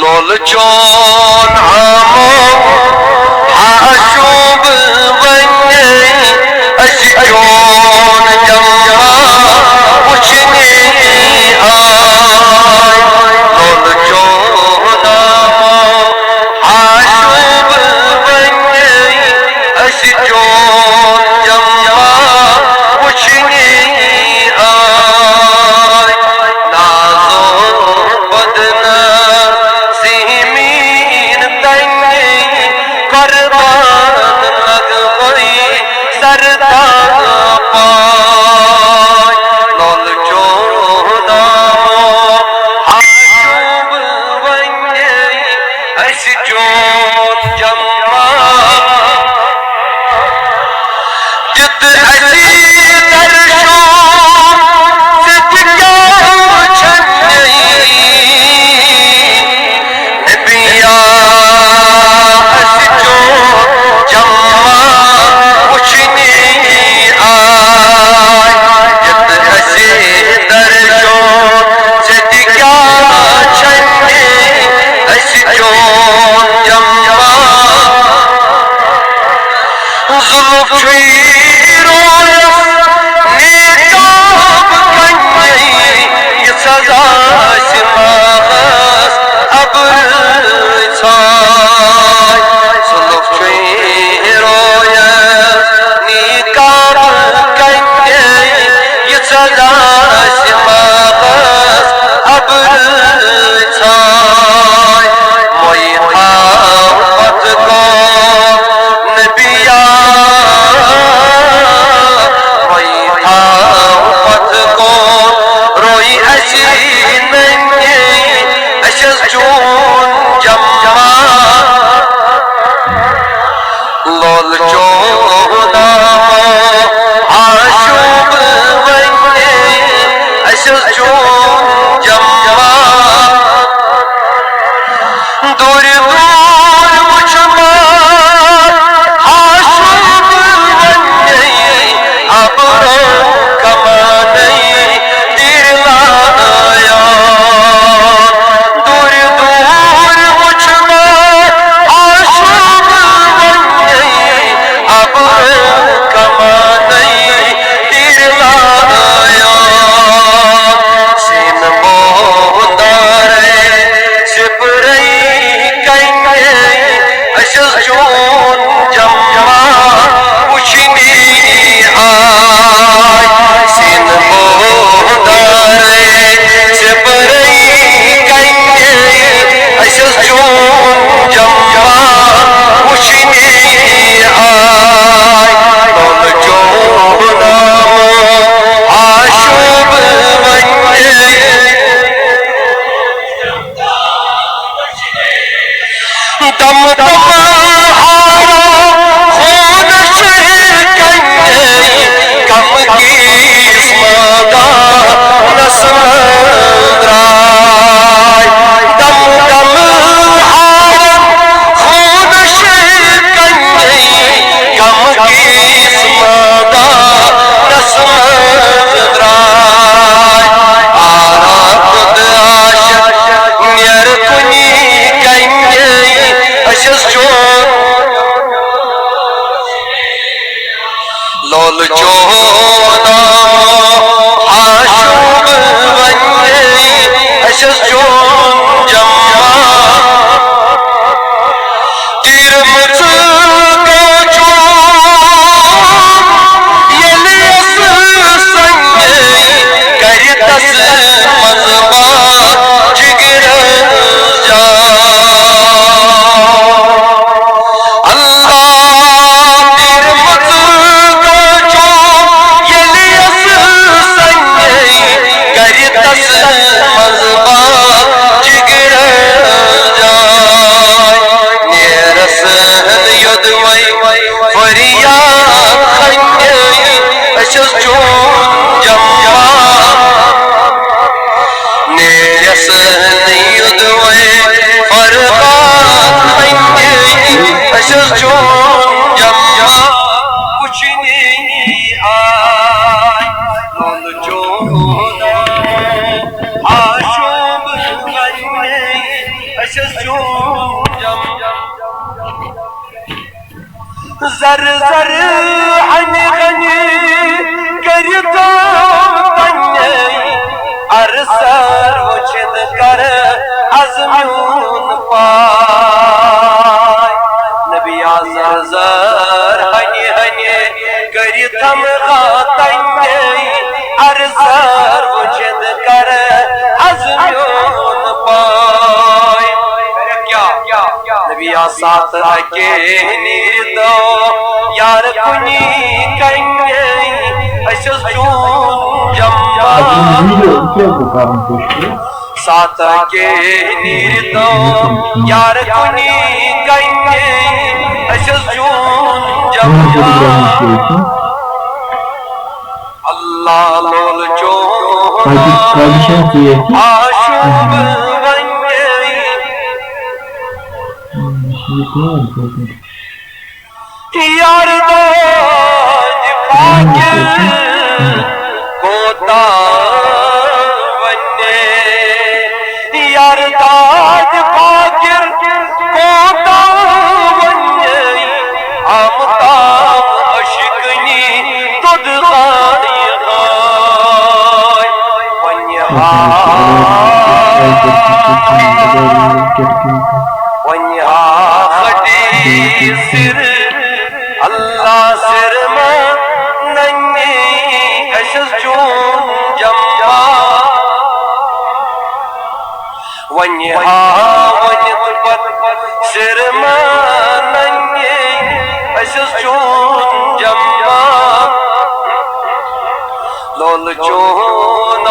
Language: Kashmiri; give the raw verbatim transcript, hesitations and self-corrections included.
لولہٕ چون آمو آشوب ونے، اَسہِ چون جمع وٕچھنہِ آے۔ لولہٕ چون آمو آشوب ونے، اَسہِ چون جمع وٕچھنہِ آے۔ نازو بدن سیمین تنگی، قربان لگوئی سرتا پای۔ لول چون آمو آشوب ونگے، اَسہِ چون جمع۔ یُتھ اَسہِ درشوم، ژےٚ تہِ کیٛاہ چھَنہٕ نبیا، اَسہِ چون جمع وٕچھنہِ آے۔ یُتھ اَسہِ درشوم، ژےٚ تہِ کیٛاہ چھَنہٕ اَسہِ چون جمع۔ زُلُف چھُے رویَس نیقاب کنجے، یہِ سزا آسہِ ماہَس اَبرٕ ژھاے۔ زُلُف چھُے رویَس نیقاب کنجے، یہِ سزا آسہِ ماہَس اَبرٕ ژھاے۔ مۄیہِ تھاو پتہٕ کو نبیا، وۄنۍ تھاو پتہٕ کو روی اَسہِ ننگے، اَسہِ حظ چون جمع۔ لول چون آمو آشوب ونگے، اَسہِ حظ چون جمع۔ دوٗرِ دوٗرِ وُچھُن آشوب ونگے، اَبرو کمانَے تیٖر لایان۔ دوٗرِ دوٗرِ وُچھُن آشوب ونگے، اَبرو کمانَے تیٖر لایان۔ سیٖنہٕ بوہدارے سِپرے کنگے، اَسہِ حظ چون جمع وُچھنہِ آے۔ سیٖنہٕ بوہدارے سِپرے کنگے، اَسہِ حظ چون جمع وُچھنہِ آے۔ لول چون آمو آشوب ونگے۔ دم دم ہارو خون شے کنگے، غم کیس مادانس منٛز درٛاے۔ دم دم ہارو خون شے کنگے، غم کیس مادانس منٛز درٛاے۔ آرا خود عاشق نیر کنی کنگے، اَسہِ حظ چون چون جم۔ زر زر ہنہِ ہنہِ کٔرِتھ تنگی، ارسر وٕچھِتھ کر از میون پاے۔ نبیا زر زر ہنہِ ہنہِ کٔرِتھ تنگی، ارسر وٕچھِتھ کر از میون پاے۔ کیا؟ نبیا ساتھ اکے نیرتو یار کنی کنی، اسس چون جمع۔ ساتھ اکے نیرتو یار کنی کنی، اسس چون جمع۔ اللہ لول چون آشوب ونی۔ یار داج فاقر کوتا ونی، یار داج فاقر کوتا ونی، آمتام عشقنی تد غائی غائی۔ ونی ہا ونی ہا خٹی سر، اللہ سر ما ننی، اسس چون جمع۔ ونی ہا ونی پت سر ما ننی، اسس چون جمع۔ لول چون